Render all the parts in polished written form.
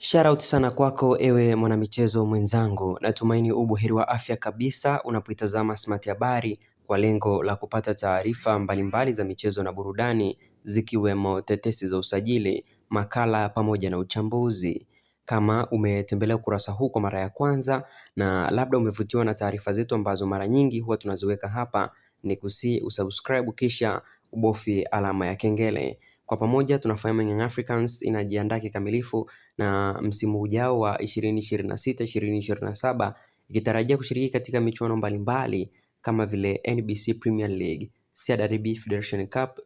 Shoutout sana kwako ewe mwanamichezo mwenzangu, natumaini ubuheri wa afya kabisa unapoitazama Smart Habari kwa lengo la kupata taarifa mbalimbali za michezo na burudani zikiwemo tetesi za usajili, makala pamoja na uchambuzi. Kama umetembelea ukurasa huu kwa mara ya kwanza na labda umevutiwa na taarifa zetu ambazo mara nyingi huwa tunaziweka hapa, ni kusi usubscribe kisha ubofi alama ya kengele. Kwa pamoja tunafahamu Young Africans inajiandaa kikamilifu na msimu ujao wa 2026 2027 ikitarajia kushiriki katika michuano mbalimbali kama vile NBC Premier League, CRDB Federation Cup,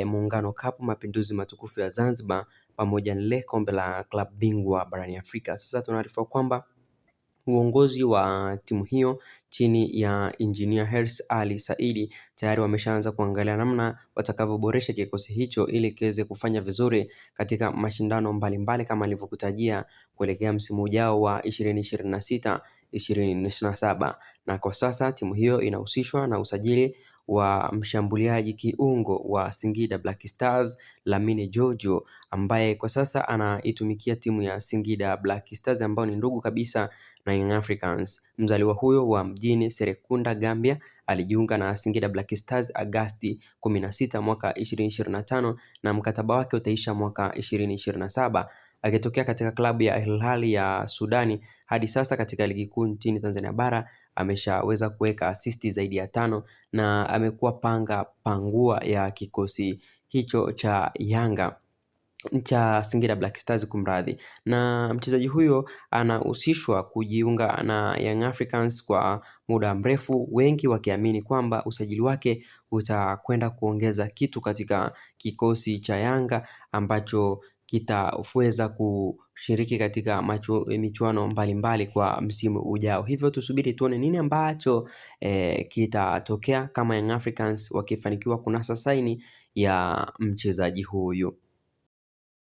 Muungano Cup, Mapinduzi Matukufu ya Zanzibar pamoja na ile kombe la klabu bingwa barani Afrika. Sasa tunaarifiwa kwamba uongozi wa timu hiyo chini ya Engineer Hersi Ali Saidi tayari wameshaanza kuangalia namna watakavyoboresha kikosi hicho ili kiweze kufanya vizuri katika mashindano mbalimbali kama alivyokutajia kuelekea msimu ujao wa 2026 2027. Na kwa sasa timu hiyo inahusishwa na usajili wa mshambuliaji kiungo wa Singida Black Stars Lamine Jojo ambaye kwa sasa anaitumikia timu ya Singida Black Stars ambao ni ndugu kabisa na Young Africans. Mzaliwa huyo wa mjini Serekunda, Gambia alijiunga na Singida Black Stars Agasti 16 mwaka 2025 na mkataba wake utaisha mwaka 2027 akitokea katika klabu ya Al Hilal ya Sudani. Hadi sasa katika ligi kuu nchini Tanzania bara ameshaweza kuweka asisti zaidi ya tano na amekuwa panga pangua ya kikosi hicho cha Yanga cha Singida Black Stars kumradhi. Na mchezaji huyo anahusishwa kujiunga na Young Africans kwa muda mrefu, wengi wakiamini kwamba usajili wake utakwenda kuongeza kitu katika kikosi cha Yanga ambacho kitaweza kushiriki katika michuano mbalimbali kwa msimu ujao. Hivyo tusubiri tuone nini ambacho kitatokea kama Young Africans wakifanikiwa kunasa saini ya mchezaji huyu.